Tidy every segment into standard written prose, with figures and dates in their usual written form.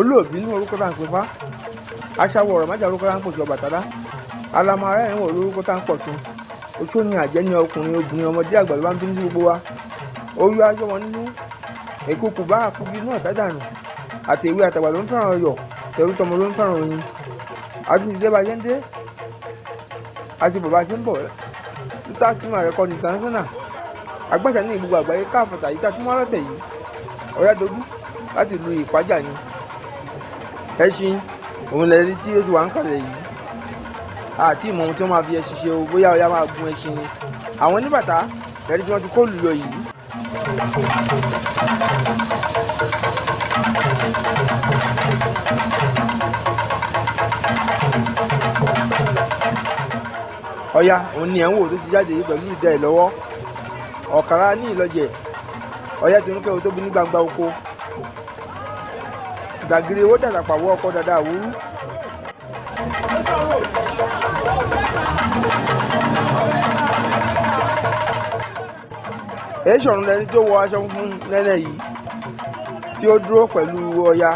Olóòbí ní orúkọ tá à ń pè fá. Aṣáwó ọ̀rọ̀ májà orúkọ tá à ń pòṣù Ọbàtálá. Alamọ ará ẹ̀wọ̀n orúkọ tá à ń pọ̀ tún. Oṣó ni àjẹ́ ní ọkùnrin, obìnrin, ọmọdé, àgbà ló bá ń bínú sí gbogbo wa. Oyún aṣọ wọn nínú. Èkókò bá àkúbí náà dádànù. Àti ìwé àtàgbà ló ń fẹ́ràn ọyọ̀, tẹ̀rù tọmọ ló ń fẹ́ràn oyin. Àti ìdílé bá ṣe ń dé. Àti bàbá ṣe ń bọ̀. Títà sínú àrẹ́kọ́ ní international. Agbáṣà ní gbogbo àgbáyé káàfọ̀tà yìí ká tún wá lọ́tẹ̀ yìí. Ọ̀yádogún láti lu Ìpájà ni. Ẹṣin òun lẹ́ni tí ó ti wà ń kàlẹ̀ yìí. Àti ìmọ̀ ohun tí wọ́n máa fi ẹṣin ṣe o, bóyá ọya máa gun ẹṣin ni. Àwọn oníbàtà lẹ́ni tí wọ́n ti kó lù lọ yìí. Ọya òun ni ẹ̀ ń wò tó ti jáde yìí pẹ̀lú ìdá ẹ̀ lọ́wọ́. Ọ̀kàrà ní ìlọ́jẹ̀. Ọya ti ń kẹ́ o tóbi ní gbangba oko. Gàgìrì owó dàgbà pàwọ́ ọkọ̀ dàda àwúrú. Èéṣọ̀run lẹni tó wọ aṣọ funfun nẹ́nẹ́ yìí tí ó dúró pẹ̀lú Ọya.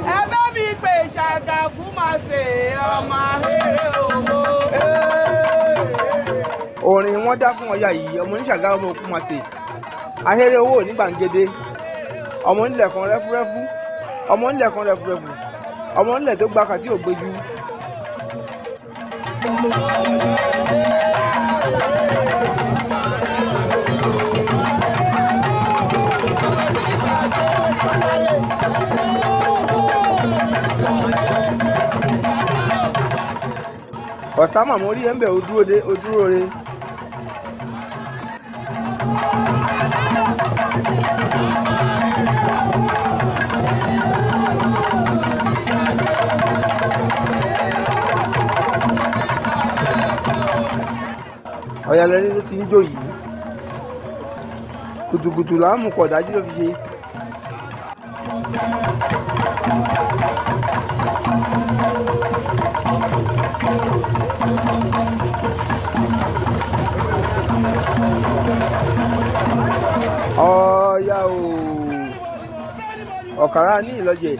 Ẹ bá mi pè ṣàgàkú máa ṣe ọmọ ahéré owó. Orin wọn dá fún Ọya yìí, ọmọ oníṣàgá, ọmọ òkú máa ṣe ahéré owó ní gbàǹgede, ọmọ onílẹ̀ kan rẹ́fúrẹ́fú, ọmọ onílẹ̀ kan rẹ́fúrẹ́fú, ọmọ onílẹ̀ tó gba kàtí ògbéjú. Ọ̀sán màmú orí ẹ̀ ń bẹ̀ ó dúró re. Ọ̀yà lẹ́ni tó ti ń jó yìí, kùtùkùtù là ń mú kọ̀ dájú ló fi ṣe. Ọ̀yà o, ọ̀kàrà ní ìlọ́jẹ̀.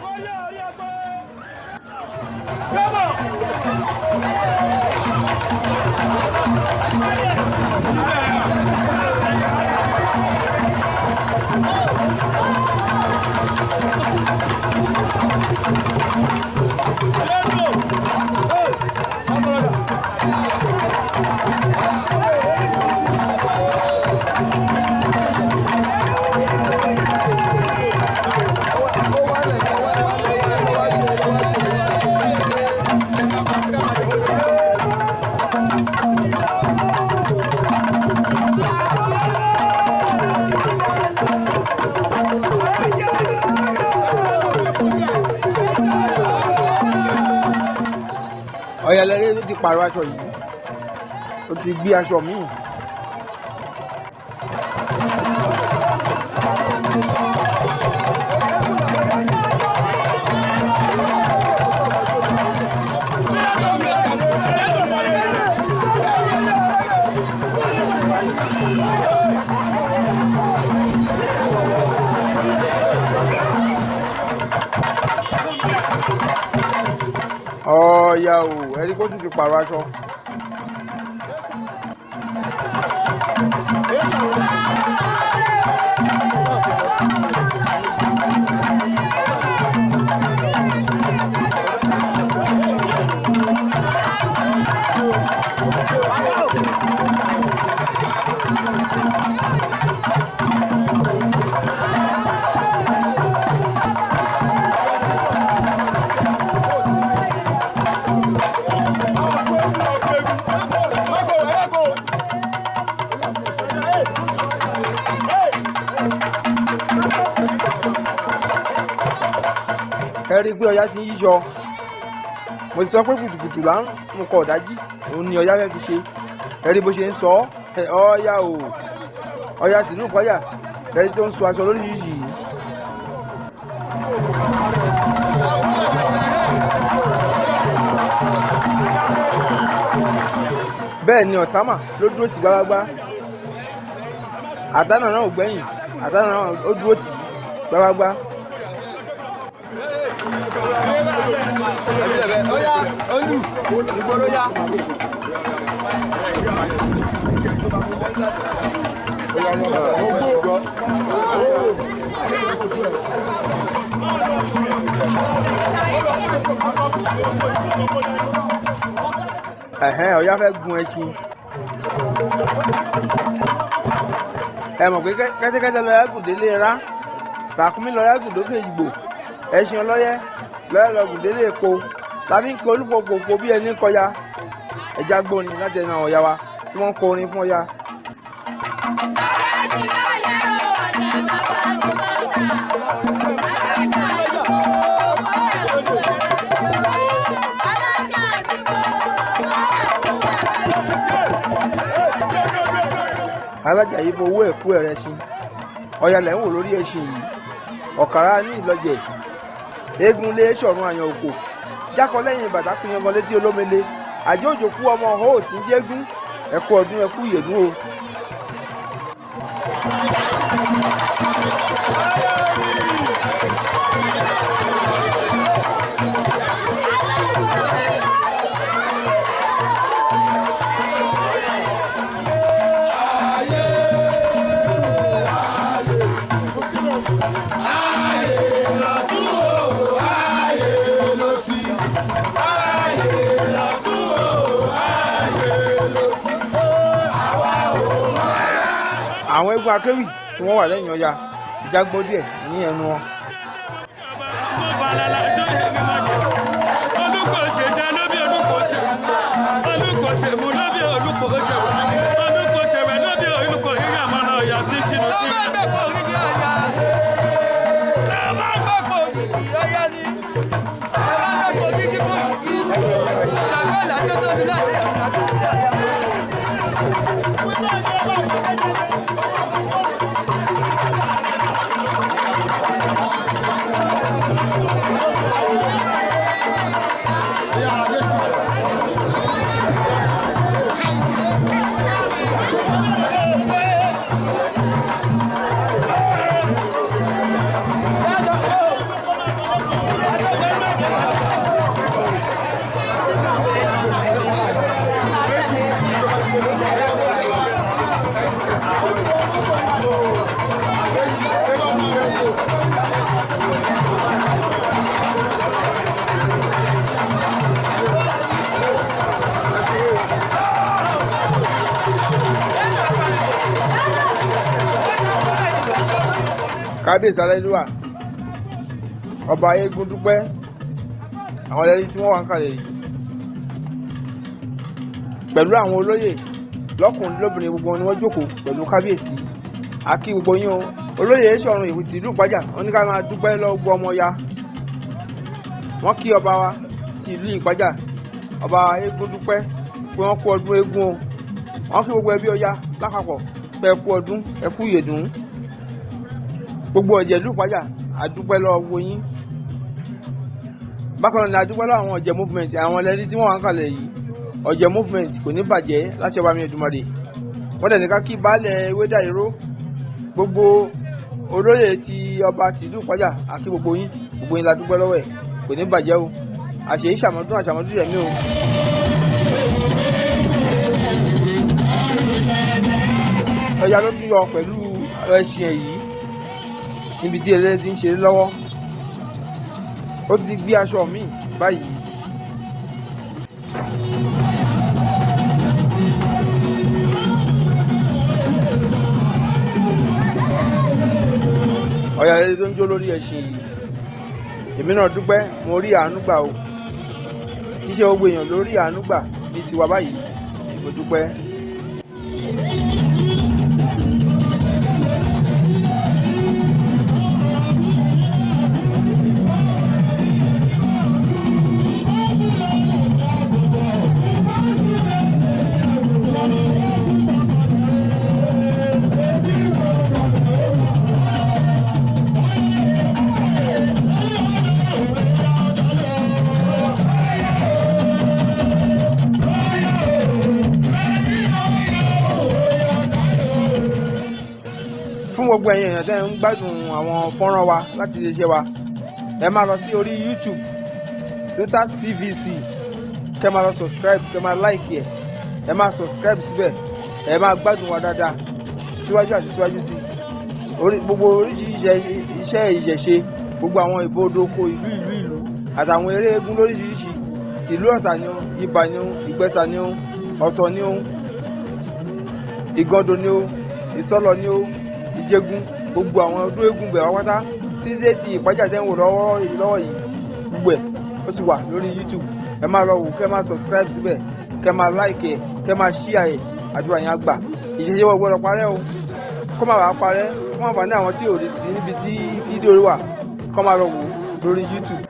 Ọ̀yà lẹ́rẹ́ tó ti pààrọ̀ aṣọ yìí, ó ti gbé aṣọ míì. Ọ̀yà o, ẹni kó tún ti pààrọ̀ aṣọ. Ẹ rí i pé Ọya ti ń yíṣọ. Mo ti sọ pé kùtùkùtù là ń mú kọ ọ̀dájí, òun ni Ọya fẹ́ fi ṣe. Ẹ rí bó ṣe ń sọ ọ́. Ọya o, Ọya tìǹú kọjá ẹ rí tó ń sọ aṣọ lóríṣiríṣi yìí. Bẹ́ẹ̀ ni Ọ̀sámà ló dúró tì gbágbágbá. Àtànà náà ò gbẹ́yìn, àtànà náà ó dúró tì gbágbágbá. Ẹ̀hẹ́n, Ọya fẹ́ gun ẹṣin. Ẹ mọ̀ pé kẹ́tẹ́kẹ́tẹ́ lọ́yẹ́ gùn délé ra, ràkúnmí lọ́yẹ́ gùn dókè ìgbò, ẹṣin ọlọ́yẹ́ lọ́yẹ́ lọ gùn délé epo, tàbí ń kọ olúkòkò bí ẹni kọjá. Ẹja gbórin láti ẹnu àwọn ọ̀yá wa tí wọ́n ń kọ orin fún Ọya. Alájà yìí fowó ẹ̀kú ẹ̀rẹ̀ ṣin. Ọya lẹ̀ ń wò lórí ẹṣin yìí. Ọ̀kàrà ní ìlọ́jẹ̀. Eégún lé sọ̀run àyàn òkò. Jákọ lẹ́yìn bàtà kún yangan létí olómele. Àjọ òjò kú ọmọ ọ̀hó tí ń jégún. Ẹ̀kú ọdún ẹ̀kú ìyèdún o. Àwọn eégún akéwì tí wọ́n wà lẹ́yìn Ọya ìjágbó díẹ̀ ní ẹnu wọn. Kábíyèsí aláìlúwà ọba eégún dúpẹ́ àwọn ẹlẹ́rìí tí wọ́n wà ń kalẹ̀ yìí pẹ̀lú àwọn olóyè lọ́kùnrin lóbìnrin gbogbo ni wọ́n jókòó pẹ̀lú kábíyèsí. Àkí gbogbo yín o. Olóyè Sọ̀run Ìwú ti ìlú Ìpájà wọ́n ní ká máa dúpẹ́ lọ́wọ́ ọmọ ya. Wọ́n kí ọba wa ti ìlú Ìpájà ọba eégún dúpẹ́ pé wọ́n kú ọdún eégún o. Wọ́n kí gbogbo ẹbí Ọya lápapọ̀ pé ẹ kú ọdún ẹ kú ìyèdún. Gbogbo ọ̀jẹ̀ ìlú Ìpájà àdúpẹ́ lọ́wọ́ yín. Bákan náà ni àdúpẹ́ lọ́wọ́ àwọn ọ̀jẹ̀ movement àwọn ẹlẹ́rìí tí wọ́n wà ń kalẹ̀ yìí. Ọ̀jẹ̀ movement kò ní bàjẹ́ láti ọba mi Èdùmàrè. Wọ́n dẹ̀ ní ká kí baálẹ̀ Ewédàìró gbogbo olóyè ti ọba tìlú Ìpájà àkí gbogbo yín, gbogbo yín la dúpẹ́ lọ́wọ́ ẹ̀, kò ní bàjẹ́ o. Àṣèyí ṣàmọ́dún àṣàmọ́dún rẹ̀ mí o. Ọya ló tún yọ pẹ̀lú ẹṣin ẹ̀ yìí níbi tí eléré ti ń ṣeré lọ́wọ́. Ó ti gbé aṣọ míì báyìí. Ọya eléré tó ń jó lórí ẹṣin yìí. Èmi náà dúpẹ́ mo rí àánú gbà o. Kì í ṣe gbogbo èèyàn ló rí àánú gbà ní tiwa báyìí. Mo dúpẹ́. Gbogbo ẹ̀yin èèyàn tẹ́ ń gbádùn àwọn fọ́nrán wa láti iléeṣẹ́ wa, ẹ máa lọ sí orí YouTube, Lutas TVC, kẹ́ máa lọ subscribe, kẹ́ máa like ẹ̀, ẹ máa subscribe síbẹ̀, ẹ máa gbádùn wa dáadáa síwájú àti síwájú sí i. Gbogbo oríṣiríṣi iṣẹ́ ìṣẹ̀ṣe, gbogbo àwọn ìbodoko ìlú ìlú ìlú àtàwọn eré eégún lóríṣiríṣi, tìlú Ọ̀tà ni ó, Ibà ni ó, Ìgbẹ́sà ni ó, Ọ̀tọ̀ ni ó, Ìgàndò ni ó, Ìsọlọ ni ó, Ìjẹ̀gùn, gbogbo àwọn ọdún eégún bẹ̀ wá pátá títí dé ti Ìpájà tẹ́ ń wò lọ́wọ́ lọ́wọ́ yìí, gbogbo ẹ̀ ó sì wà lórí YouTube. Ẹ máa lọ wò, kẹ́ máa subscribe síbẹ̀, kẹ́ máa like ẹ̀, kẹ́ máa share ẹ̀. Àdúrà yẹn á gbà. Ìṣẹ̀ṣe wọ́n gbọ́dọ̀ parẹ́ o, kó má bàa parẹ́ fún àǹfààní àwọn tí ò lè sí níbi tí fídíò wà, kó máa lọ wò lórí YouTube.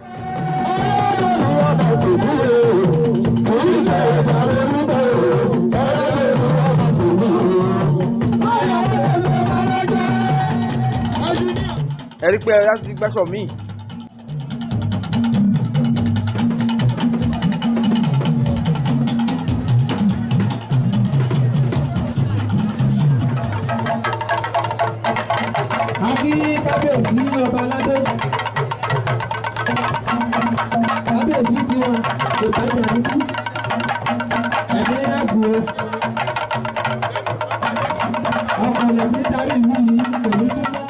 Ẹ rí pé ẹ láti gbàsọ̀ míì. Akí kábíyèsí ọba aládé, kábíyèsí tiwa kò bàjẹ́ níbí, ẹ̀mí ẹ̀kú o, ọkọ̀ lẹ̀mí darí ìlú yìí pẹ̀lú dúpẹ́,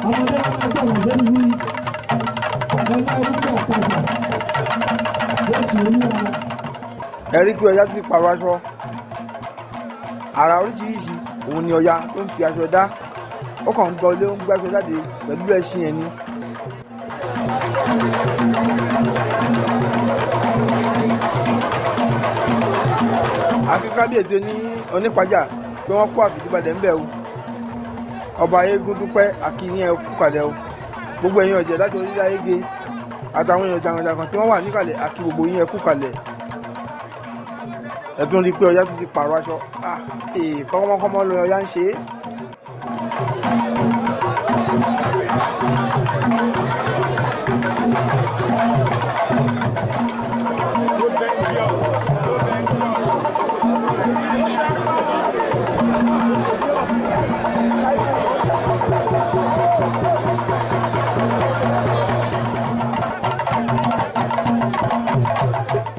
ọmọdé wọn máa gbọ̀ngàn sẹ́nu ìlú yìí, ọlá orúkọ àpàṣà Jésù Olúwa. Ẹ rí pé Ọya ti pààrọ̀ aṣọ àrà oríṣiríṣi, òun ni Ọya tó ń fi aṣọ dá. Ó kàn ń gbọ́ ilé, ó ń gbé aṣọ jáde pẹ̀lú ẹṣin ẹ̀ ni. Àfi kábíyèsí oní onípàjà pé wọ́n kó àfìdíbalẹ̀ ńbẹ̀ o. Ọba eégún dúpẹ́ akínyìn, ẹ kú kalẹ̀ o. Gbogbo ẹ̀yin ọ̀jẹ̀ láti orílẹ̀ ayége àtàwọn èèyàn jàǹkànjàǹkàn tí wọ́n wà níkàlẹ̀, àkí gbogbo yín, ẹ kú kalẹ̀. Ẹ tún rí i pé Ọya tún ti pààrọ̀ aṣọ. Ah, ee, kọ́mọkọ́mọ lọ Ọya ń ṣe é.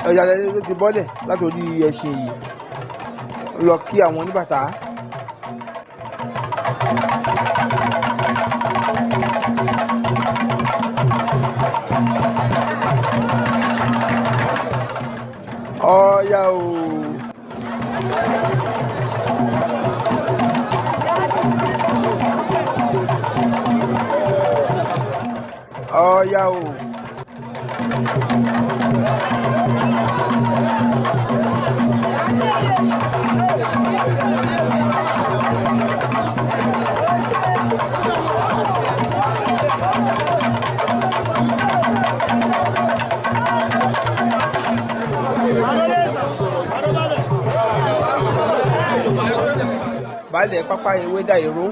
Ọya lẹni tó ti bọ́lẹ̀ látòrí ẹṣin yìí lọ kí àwọn oníbàtà. Ọya o. Ọya o. Baálẹ̀ pápá ewé dá ìró,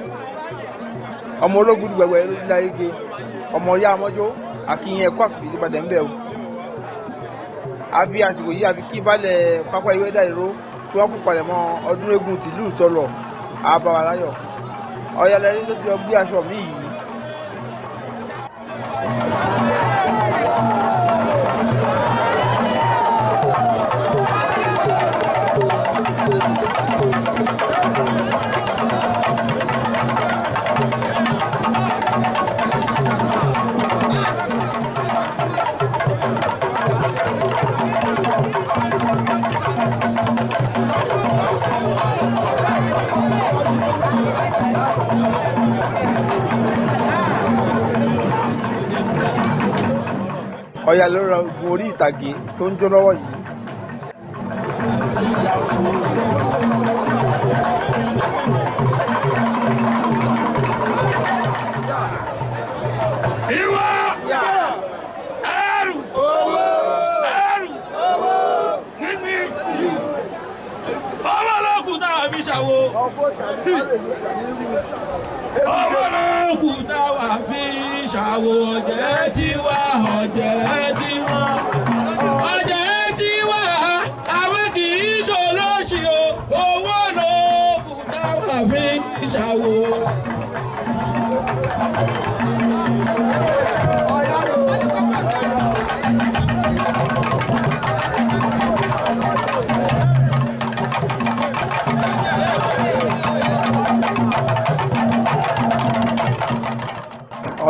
ọmọ ológun gbẹgbẹ láyége, ọmọ ọyá amọjó, akínyìn, ẹkọ àfìdípadà ńbẹ o. Àfi àsìkò yìí àfi kí baálẹ̀ pápá ewé dá ìró tí wọ́n kó palẹ̀ mọ́ ọdún eégún tìlú Ìsọlọ̀ àbáwáláyọ̀. Ọ̀yàlẹ́ni ló ti gbé aṣọ mi yìí. Ọya ló ra ogun orí ìtàgé tó ń jó lọ́wọ́ yìí. Ìwà ẹrù ẹrù níbi owó lókun tá a fi ṣàwo, owó lókun tá a fi ṣàwo. Ọ̀jẹ̀ tiwa, ọ̀jẹ̀ tiwa, ọ̀jẹ̀ tiwa, àwọn kì í ṣòlóṣì o. Owó lókun tá a fi ṣàwo.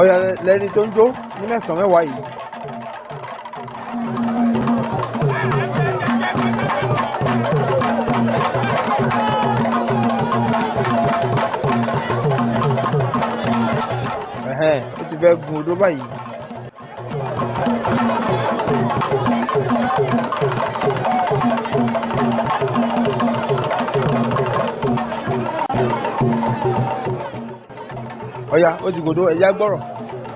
Ọya lẹni tó ń jó ní mẹ́sàn-án mẹ́wàá yìí. Ẹ̀hẹ́n, ó ti fẹ́ gun odó báyìí. Ọya ó ti gòdó, ẹja gbọ́rọ̀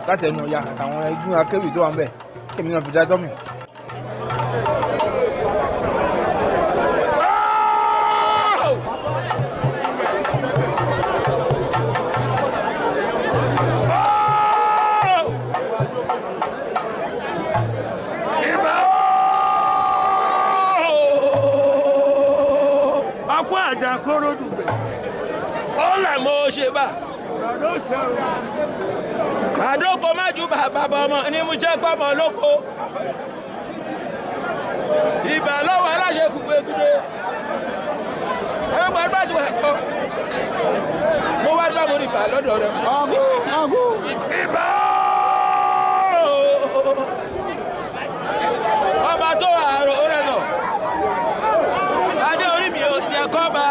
láti ẹnu Ọya àtàwọn ẹgbẹ́ akéwì tó wà ń bẹ̀ kémi náà fi dá tọ́mì. Ọkọ àjà kóró dùgbẹ̀. Ó là mọ́ ó ṣe bá. Àdókò má ju bàbá ọmọ ní mú jẹ́ pọ́mọ lóko. Ìbà lọ́wọ́ aláṣẹ kùgbé gúdé. Ẹ̀rọ gbàdúrà tó wà kọ́. Mo wá dúrà mo rí ìbà lọ́dọ̀ rẹ̀. Ìbà ooo! Ọba tó wà àrò rẹ̀ nà. Adé orí mi ò jẹ́ kọ́ba.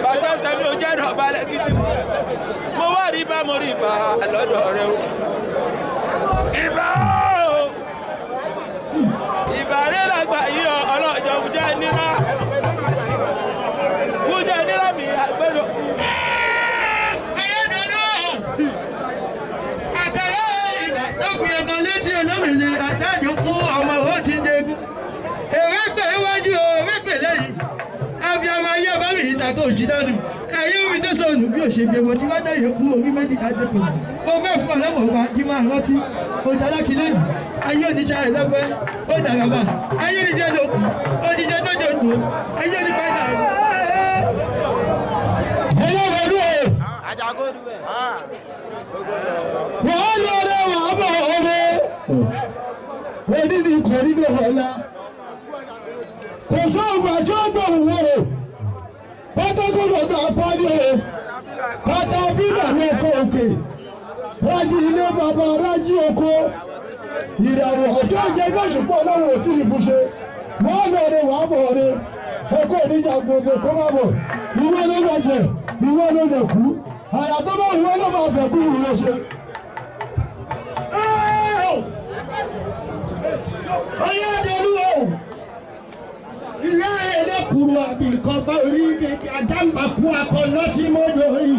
Bàtà sẹ́mi ò jẹ́ dọ̀bálẹ̀ gidi. Mo wá rí bá mo rí ìbà lọ́dọ̀ rẹ o. Ìbà ooo! Ìbà rẹ̀ làgbà yìí ọ ọlọ́jọ́ fújẹ́ nílá. Fújẹ́ nílá mi àgbẹ̀dọ̀. Ẹ̀yin omi tó sọnù bí òṣègbè wọn tí wọ́n dáyé kú orí méjì àdẹ́kùn. Mo fẹ́ fún ọlọ́mọ wa kí máa rántí. Òdàlákìlẹ̀ yìí, ayé oníṣà rẹ̀ lọ́gbẹ́, ó dàgbà, ayé oníjẹ́ ló kù, oníjẹ́ tó jòjò, ayé onípadà. Wọ́n lọ rẹ̀ wọ́n bọ̀ ọ̀rẹ́. Orí mi kò rí mi ọ̀la. Kò sóògùn àti ọgbọ̀n wò. Pátákó lọ́dọ̀ apárí o. Pátá bíbà ló kọ òkè. Rájí ilé bàbá rájí oko. Ìràwọ̀ ọjọ́ ṣe ẹgbẹ́ òṣùpọ̀ ọlọ́run ò tí ì fún ṣe. Wọ́n lọ rẹ̀ wàá bọ̀ rẹ̀. Oko ìníjà gbogbo kó má bọ̀. Ìwọ ló lọ jẹ, ìwọ ló lè kú. Àyà tó bá wù ọ́ ló máa fẹ́ kú ìwọ ṣe. Ọyá àdéhùn o, ilé ẹlẹ́kùrú àbí ìkọ̀bá orí àjàmbákú akọ̀nà tí mo yọ yìí.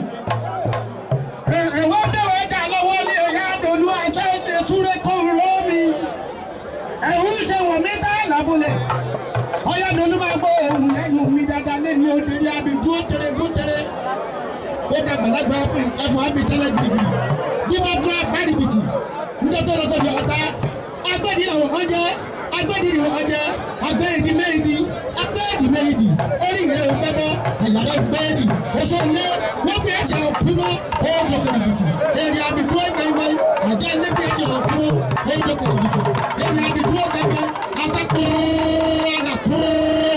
Ẹ̀wọ́n dẹ̀wọ̀ ẹja lọ́wọ́ ní ọ̀yá àdòlú àṣẹ ṣe súré kó rọ́ mi. Ẹ̀hún ṣe wọ̀ mí tá lábúlẹ̀. Ọyá àdòlú máa gbọ́ ohùn lẹ́nu mi dáadáa lẹ́nu òdèrè àbí dúró tere gún tere. Ó dàgbà lágbà ẹ̀fọ́ àbí tẹ́lẹ̀ gidigidi. Bí wọ́n gbọ́ àbárìbìtì, níjọ́ tó lọ sọ́dọ̀ ọ̀tá, agbẹ́dì làwọn ọjẹ́ agbẹ́dì làwọn ọjẹ́ agbẹ́dì méjì agbẹ́dì méjì orí rẹ̀ ò gbẹ́bọ́ àyàrá gbẹ́dì oṣù ilé wọ́n bí ẹ̀jẹ̀ ọ̀kúnmọ́ ó dọ̀kẹ̀rẹ̀bìtì èrè àbídúró gbẹ̀ngbẹ̀ àjẹ́ ilé bí ẹ̀jẹ̀ ọ̀kúnmọ́ ó dọ̀kẹ̀rẹ̀bìtì èrè àbídúró gbẹ̀ngbẹ̀ asakúrúrú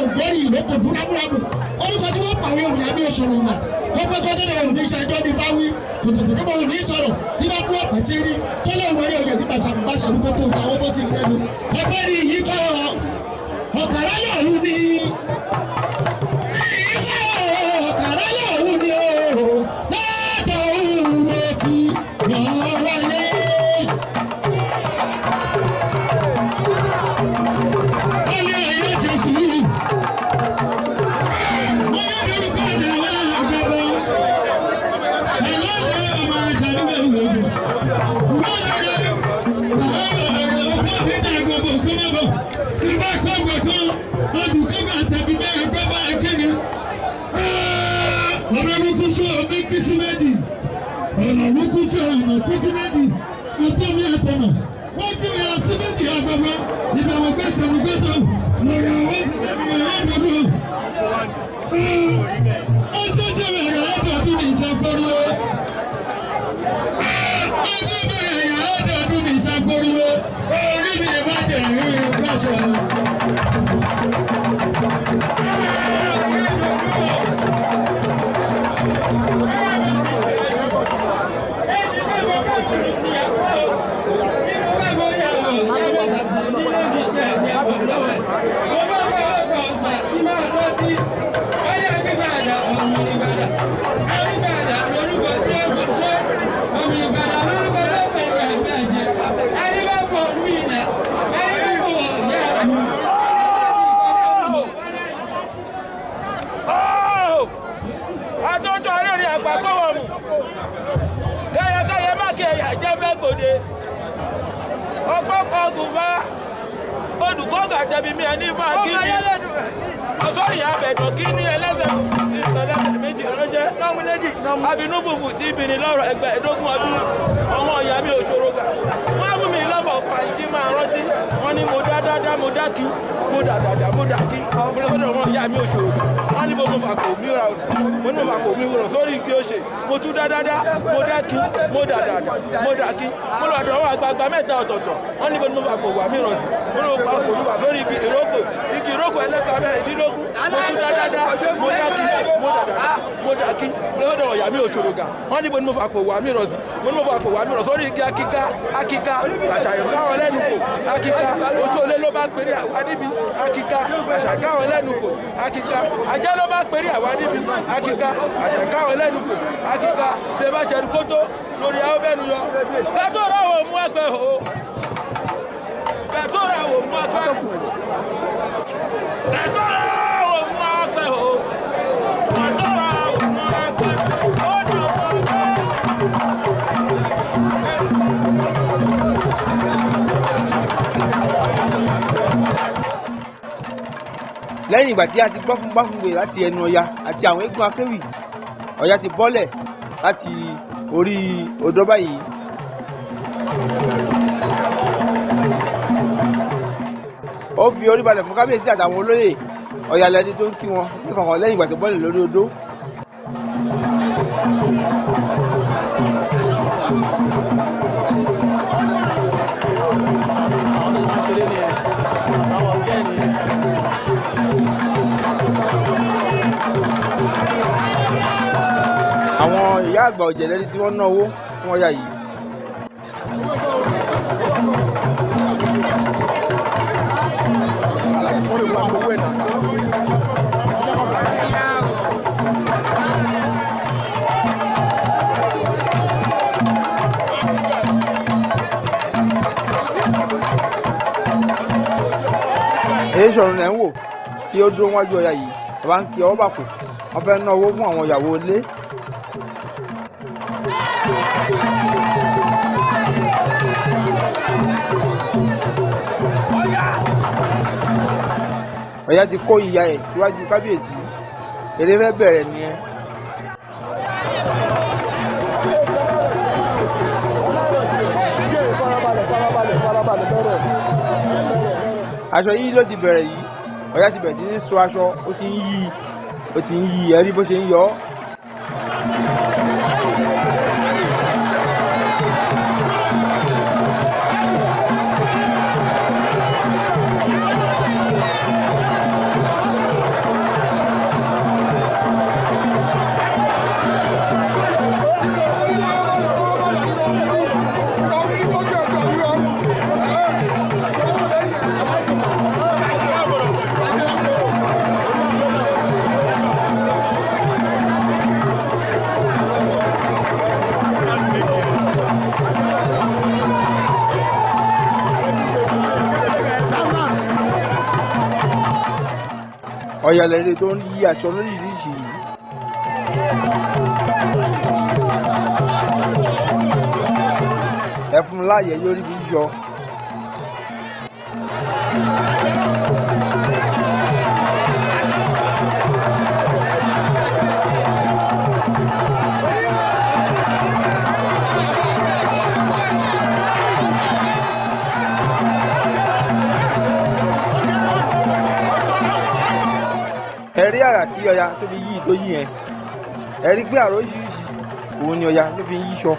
ògbẹ́rì ìlókò búrábúrábù orúkọ tí wọ́n pàwé òun yàbí òṣòro mà ó pẹ́ kó tó lè òun ní ìṣẹ́jọ́ ní fáwí kòtòkòtò bó òun ní sọ̀rọ̀ nígbà kú ọ̀pẹ̀ tí rí tó lè wọlé òye nígbà ṣàlù kó tó gba owó bó sì lẹ́nu ẹgbẹ́ ní yìí kọ́ ọ̀kàrà lọ́ọ̀lù ni yìí kọ́ ọ̀kàrà lọ́ọ̀lù ni o lọ́dọ̀ òun mo ti lọ́ọ́ wáyé. Ó ní ẹ̀yẹ́ ṣe sùúrù. gbòde. Ọgbọ́kọ̀ gùnfà olùkọ́ gàjẹbi mi ẹni fà kí ni ọ̀sọ́ ìyá abẹ̀dọ̀ kí ni ẹlẹ́sẹ̀ ìpẹ̀lẹ́sẹ̀ méjì ránṣẹ́. Abinú fùfù tí ibìnrin lọ́rọ̀ ẹgbẹ́ ẹ̀dógún ọdún ọmọ ìyá mi òṣòro gà. Wọ́n á fún mi lọ́bọ̀ ọkọ̀ àìjí máa rántí. Wọ́n ní mo dá dáadáa mo dá kí mo dà dàdà mo dà kí. Mo lọ sọ́dọ̀ ọmọ ìyá mi òṣòro gà. Wọ́n ní mo mo fàkó mi rà mo ní mo fàkó mi rọ̀ sórí igi òṣè. Mo tún dá dáadáa mo dá kí mo dà dàdà mo dà kí. Mo lọ ọ̀dọ̀ àwọn àgbààgbà mẹ́ta ọ̀tọ̀ọ̀tọ̀. Wọ́n ní mo ní mo fàkó wà mí rọ̀ sí. Mo ní mo pa òkú mi wà sórí igi ìrókò. Igi ìrókò ẹlẹ́ka mẹ́rìndínlógún. Mo tún dá dáadáa mo dá kí mo dà dàdà mo dà kí. Mo lọ sọ́dọ̀ ìyá mi òṣòro gà. Wọ́n ní mo ní mo fàkó wà mí rọ̀ sí. Mo ní mo fàkó wà mí rọ̀ sórí igi akíká akíká kàṣàyàn káwọn lẹ́nu kò akíká oṣoolé ló bá pèrè àwa níbi akíká kàṣà káwọn lẹ́nu kò akíká ajá ló bá pèrè àwa níbi akíká kàṣà káwọn lẹ́nu kò akíká bẹ́ẹ̀ bá ṣẹ̀rù kótó lórí àwọn bẹ́ẹ̀ nu yọ kátó rà wò mú ẹgbẹ́ o kátó rà wò mú ẹgbẹ́ kátó rà wò mú ẹgbẹ́ o kátó rà wò mú ẹgbẹ́ ó dùn ó. Lẹ́yìn ìgbà tí a ti gbọ́ fún gbáfúngbè láti ẹnu Ọya àti àwọn eégún akéwì, Ọya ti bọ́lẹ̀ láti orí odó báyìí. Ó fi orí balẹ̀ fún kábíyèsí àtàwọn olóyè. Ọya lẹni tó ń kí wọn ní kọ̀ọ̀kan lẹ́yìn ìgbà tó bọ́lẹ̀ lórí odó. Àwọn ìyá àgbà ọ̀jẹ̀ lẹni tí wọ́n ná owó fún Ọya yìí. Èyí sọ̀rọ̀ lẹ́ ń wò tí ó dúró wájú Ọya yìí. Bàbá ń kí ọwọ́ bàkù, wọ́n fẹ́ ná owó fún àwọn ìyàwó ilé. Ọya ti kó ìyá ẹ̀ síwájú kábíyèsí, eré fẹ́ bẹ̀rẹ̀ nìyẹn. Aṣọ yìí ló ti bẹ̀rẹ̀ yìí. Ọya ti bẹ̀rẹ̀ sí ní sọ aṣọ, ó ti ń yí, ó ti ń yí, ẹ rí bó ṣe ń yọ ọ́. Ọya lẹni tó ń yí aṣọ lóríṣiríṣi yìí. Ẹ fún un láàyè yóò rí bí yọ. Ẹ rí àrà tí Ọya tó fi yí tó yí yẹn. Ẹ rí pé àrà oríṣiríṣi òun ni Ọya ló fi ń yíṣọ.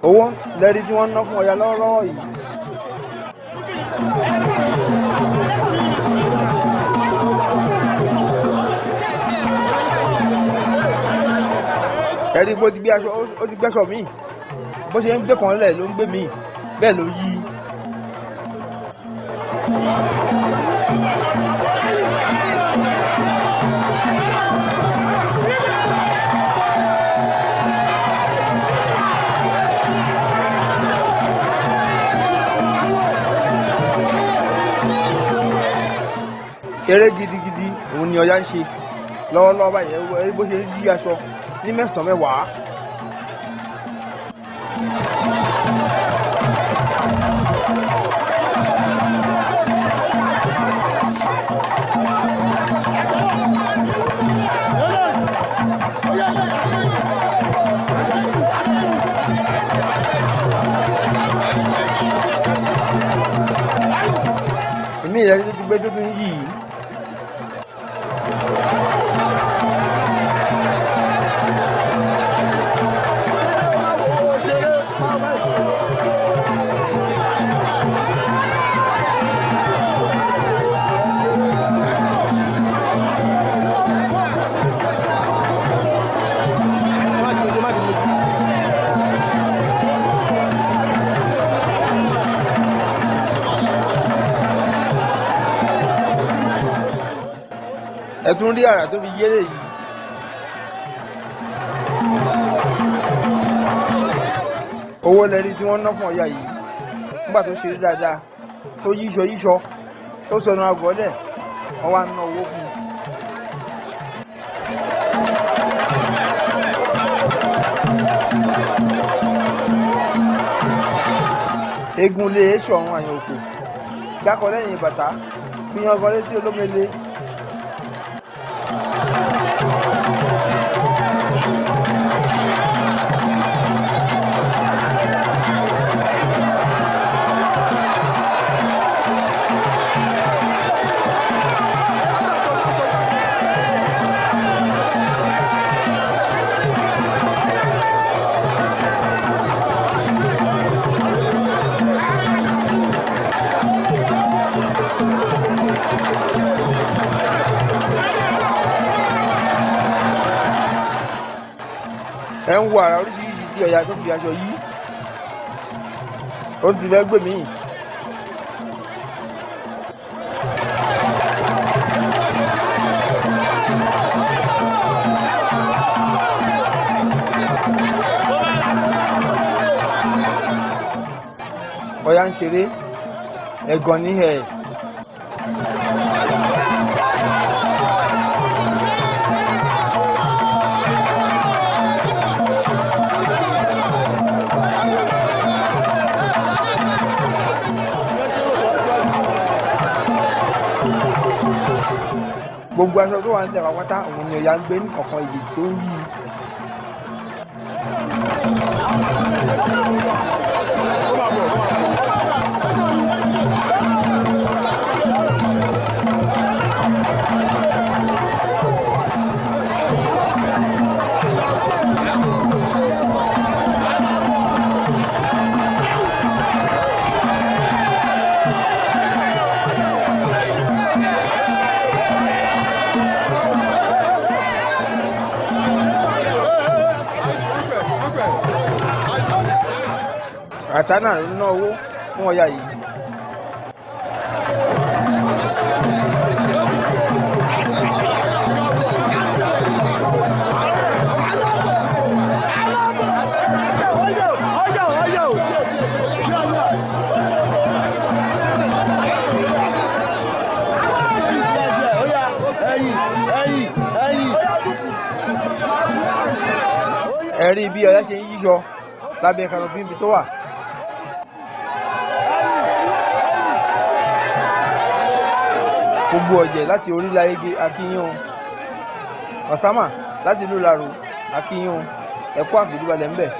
Owó lẹ́rí tí wọ́n ń ná fún Ọya lọ́wọ́lọ́wọ́ yìí. Ẹ rí pé ó ti gbé aṣọ, ó ti gbẹ́sọ̀ míì, bó ṣe ń gbé kan lẹ̀ ló ń gbé míì, bẹ́ẹ̀ ló yí. Eré gidigidi òun ni. Òun ni Ọya ń ṣe lọ́wọ́lọ́wọ́ báyìí. Ẹ bó ṣe yí aṣọ ní mẹ́sàn-án mẹ́wàá. Èmi ìrẹsì tó ti gbé tó tún yí yìí. Ẹ tún rí àrà tó fi yéré yìí. Owó lẹ́rí tí wọ́n ná fún Ọya yìí nígbà tó ṣeré dáadáa, tó yíṣọ yíṣọ, tó sọnù àgọ́lẹ̀, wọ́n wá ná owó fún un. Eégún lé èso ọ̀run àyàn òkò jákọ̀ lẹ́yìn bàtà fi yan ọkọ̀ létí olómele. Ẹ ń wo àrà oríṣiríṣi tí Ọya tó fi aṣọ yí, ó ti fẹ́ gbè mí. Ọya ń ṣeré ẹ̀gàn ní ẹ̀. Gbogbo aṣọ tó wà ń tẹ̀ pátá, òun ni Ọya ń gbé ní kọ̀ọ̀kan ìdè tó ń yí. Àtànà ló ná owó fún Ọya yìí. Ẹ̀rí bí Ọya ṣe ń yíyọ lábẹ́ kanopí ibi tó wà. Gbogbo ọ̀jẹ̀ láti orílẹ̀ ayége akínyìn o, ọ̀sámà láti ìlú Ìlaró akínyìn o, ẹ̀kọ́ àfìdíbalẹ̀ ń bẹ̀.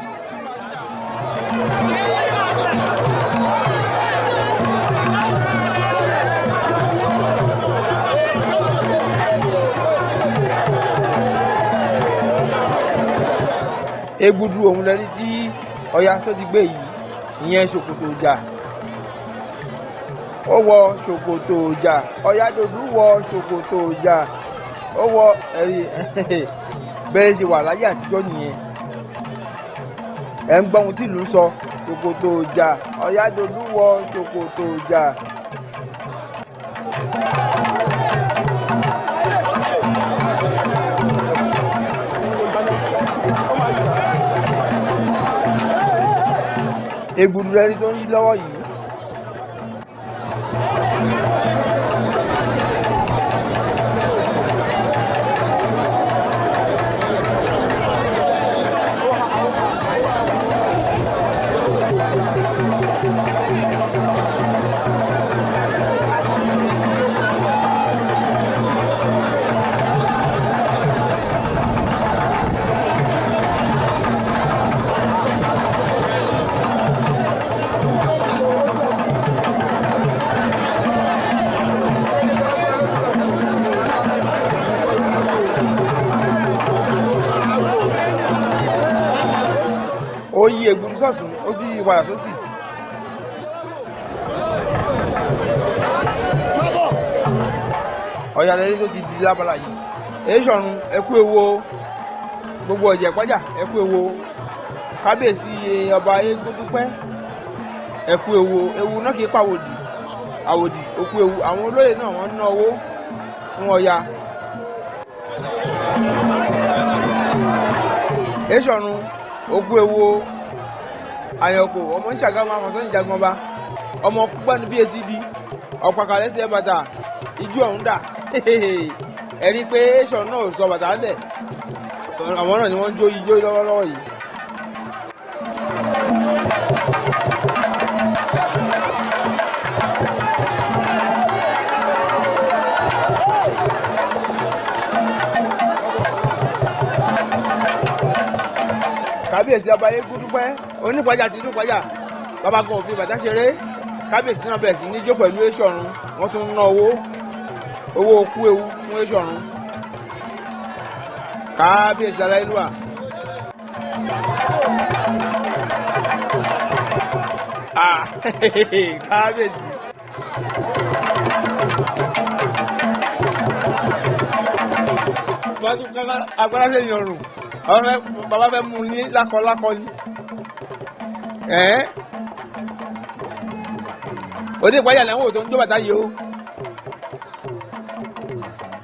Egudu òun lẹni tí Ọya tó ti gbé yìí, ìyẹn ṣòkòtò ìjà. Ó wọ ṣòkòtò ìjà, Ọ̀yádòdú wọ ṣòkòtò ìjà, ó wọ ẹ̀rí bẹ́ẹ̀ ṣe wà láyé àtijọ́ nìyẹn. Ẹ̀ ń gbọ́ ohun tí ìlú ń sọ, ṣòkòtò ìjà, Ọ̀yádòdú wọ ṣòkòtò ìjà. Egudu lẹni tó ń yí lọ́wọ́ yìí. Ó yí egun sọ́tún, ó tún yí padà sósì. Ọ̀yà lẹ́yìn tó ti di lábala yìí. Èéṣọ̀run, ẹ kú ewu o. Gbogbo ọ̀jẹ̀ pàjá, ẹ kú ewu o. Kábíyèsí ọba Eégúndúpẹ́, ẹ kú ewu o. Ewu náà kì í pàwòdì, àwòdì òkú ewu. Àwọn olóyè náà wọ́n ná owó fún Ọya. Èéṣọ̀run, òkú ewu o. Àyànkò ọmọ ń ṣàgámù afọ̀sán ìjagun ọba, ọmọ kúgbẹ́nu bíi etí di ọ̀pàkà lẹ́sẹ̀ bàtà ijú ọ̀hún dà. Ẹ̀rí pé Èéṣọ̀run náà ò sọ bàtà lẹ̀, àwọn náà ni wọ́n ń jó ijó lọ́wọ́lọ́wọ́ yìí. Kábíyèsí ọba Eégúndúpẹ́, onípàjà ti dúpàjà, bàbá kan òfin bàtà ṣeré. Kábíyèsí náà bẹ̀rẹ̀ sí ní jó pẹ̀lú Èéṣọ̀run, wọ́n tún ń ná owó owó kú ewu fún Èéṣọ̀run. Kábíyèsí aláìlúwà. Ah, kábíyèsí. Wọ́n tún kọ́ agbára sẹ́yìn ọrùn, àwọn fẹ́ bàbá fẹ́ mú un ní lákọlákọ ni. Òde ìpájà lẹ́wọ̀n tó ń jó bàtà yìí o.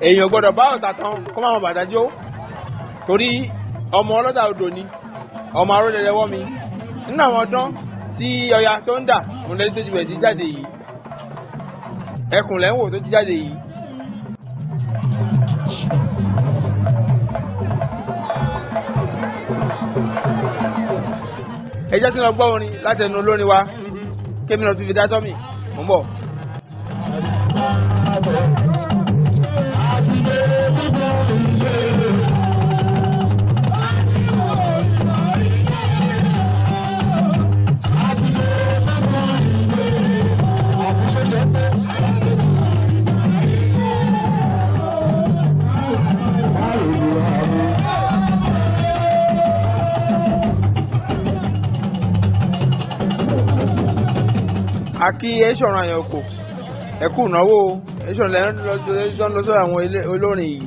Èèyàn gbọ́dọ̀ bá ọ̀tà tán kó má mọ bàtà jó, torí ọmọ ọlọ́dà odò ni, ọmọ arólẹ́lẹ́wọ́ mi nínú àwọn ọdán tí Ọya tó ń dà òun lẹ́ni tó ti bẹ̀rẹ̀ sí jáde yìí. Ẹkùn lẹ́wọ̀n tó ti jáde yìí. Ẹ jẹ́ kí n lọ gbọ́ orin láti ẹnu olórin wa, kémi lọ tún fi dá tọ́mì, mò ń bọ̀. Àkí Èéṣọ̀run Àyànkò, ẹ̀kú ìnáwó. Èéṣọ̀run lẹ́nu lọ sọ́dọ̀ àwọn olórin yìí.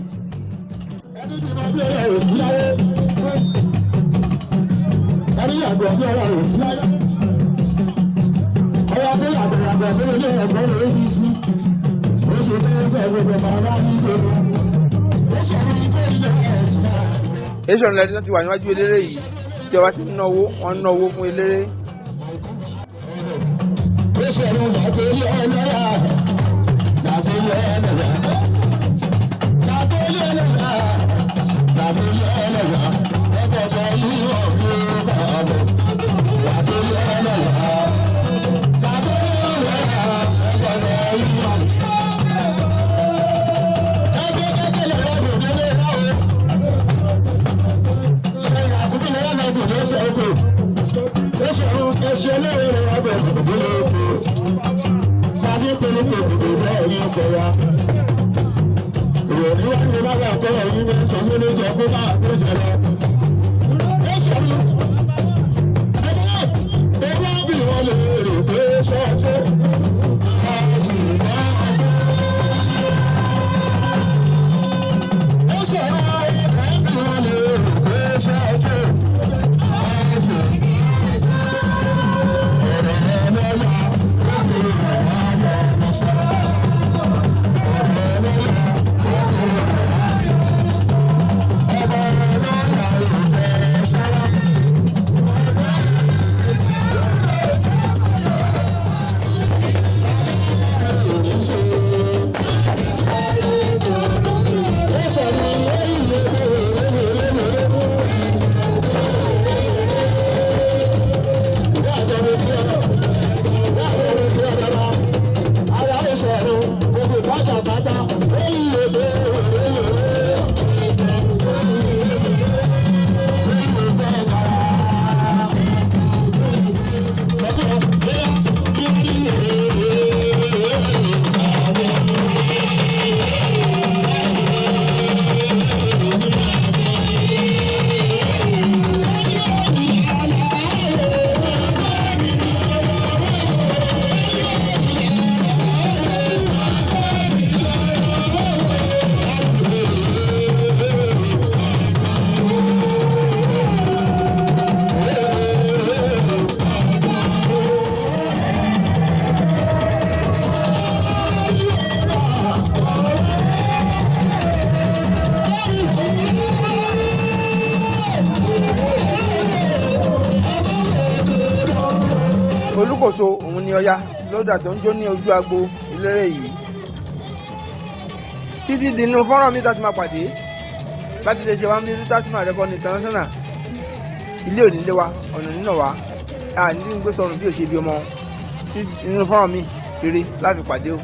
Ẹni yàgò fún ọ̀rọ̀ rẹ̀ sí láyé. Ọ̀rọ̀ tó yàgò yàgò tó lè ní ẹ̀gbọ́n rẹ̀ ABC. Ó ṣe fẹ́ sọ gbogbo bàbá ní gbogbo. Ó ṣọ̀rọ̀ ikú ilé ẹ̀ ti máa. Èéṣọ̀run lẹ́nu tó ti wà níwájú eléré yìí tí ọba ti ń ná owó, wọ́n ń ná owó fún eléré. Ó ṣọ̀rọ̀ bàtẹ́lẹ̀ ọlọ́yà. Bàtẹ́lẹ̀ ọlọ́yà. Bàtẹ́lẹ̀ ọlọ́yà. Bàtẹ́lẹ̀ ọlọ́yà. Ẹ̀fọ̀jọ̀ yìí wọ̀ mí bàbọ̀. Bàtẹ́lẹ̀ ọlọ́yà. Bàtẹ́lẹ̀ ọlọ́yà. Ẹ̀fọ̀jọ̀ yìí wọ̀ mí. Ẹgbẹ́ kẹ́kẹ́ lọ́wọ́ dòdò lọ́wọ́. Ṣé ìràkúnmí lọ́wọ́ náà dòdò sọ́kò? Ó ṣòro ẹṣin olóore rẹ̀ wá bẹ̀ dòdò lóko. Tàbí pẹ̀lú kòkòrò bẹ́ẹ̀ ní ọkọ̀ wa. Ìròyìn wá ní bá wà kọ́ ẹ̀yìn ní sọ fún oúnjẹ kó bá oúnjẹ lọ. Ó ṣòro ẹgbẹ́ ẹgbẹ́ bí wọ́n lè rò pé ṣọ́ọ̀tún. A sì máa tó. Ó ṣòro ẹgbẹ́ bí wọ́n lè rò pé ṣọ́ọ̀tún. A sì ọ̀rọ̀ ẹlẹ́yà ó bèrè wá lọ sọ. Ọ̀rọ̀ ẹlẹ́yà ó bèrè wá. Alákòóso òun ni Ọya lódà tó ń jó ní ojú agbo eléré yìí. Títí di inú fọ́nrán mi tá ti máa pàdé láti lè ṣe wá ní Tasman Record International. Ilé òní lé wa, ọ̀nà nínà wa, a ní gbé sọnù bí òṣèbí ọmọ. Títí inú fọ́nrán mi rere láti pàdé o.